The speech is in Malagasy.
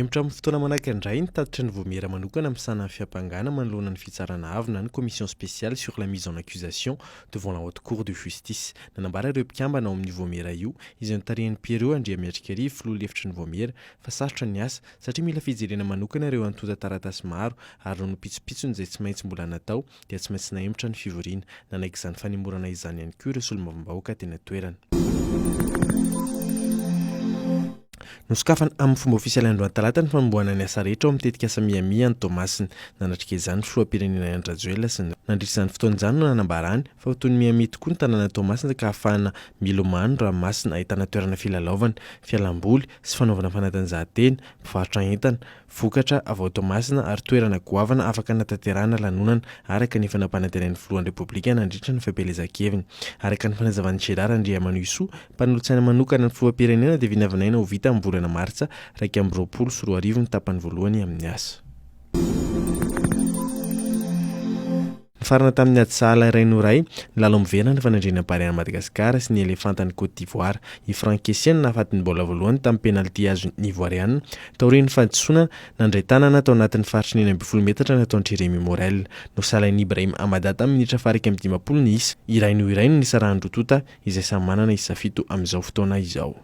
Mihemotra amin'ny fotoana manaraka indray ny tatitry ny vaomiera manokana misahana ny fiampangana manoloana ny fitsarana avo na ny Commission spéciale sur la mise en accusation devant la Haute Cour de Justice. Nanambara ireo mpikambana ao amin'io vaomiera io, izay notarihin'i Pierrot Andriamiatrikarivo filoha lefitry ny vaomiera, fa sarotra ny asa satria mila fijerena manokana ireo antontan-taratasy maro ary noho ny pitsopitsony izay tsy maintsy mbola natao dia tsy maintsy nahemotra ny fivoriana. Nanaiky izany fanemorana izany ihany koa ireo solombavambahoaka teny an-toerana. Nosokafana amin'ny fomba ofisialy androany talata ny fanombohana ny asa rehetra ao amin'ny tetikasa Miami any Toamasina. Nanatrika izany ny filoham-pirenena Andry Rajoelina sy ny. Nandritra izany fotoana izany no nanambarany fa ho toy ny Miami tokoa ny tanàna Toamasina ka ahafahana milomano ranomasina, ahitana toerana filalaovana, fialamboly sy fanaovana fanatanjahantena, mpivarotra entana, Vokatra avy ao Toamasina ary toerana goavana afaka hanatanterahana lanonana, araka ny efa nampanantenain'ny filohan'ny Repoblika nandritra ny fampielezan-keviny. Araka ny fanazavan'i Gérard Andriamanohisoa, mpanolotsaina manokana ny filoham-pirenena dia vinavinaina ho vita amin'ny volana martsa 2021 ny tapany voalohany amin'ny asa. Nifarana tamin'ny ady sahala iray noho iray ny lalao miverina nifanandrinan'ny Barea an'i Madagasikara sy ny Elefantan'i Côte d'Ivoire. I Franck Kessié no nahafaty ny baolina voalohany tamin'ny penalty azon'ny Ivoariana taorian'ny fahadisoana nandray tanana tao anatin'ny faritry ny 16 metatra nataon-dry Rémi Morel. Nosalahin'i Ibrahim Amada tamin'ny minitra faha 51 ny isa. Iray noho iray no nisarahan'ny roa tonta izay samy manana isa fito amin'izao fotoana izao.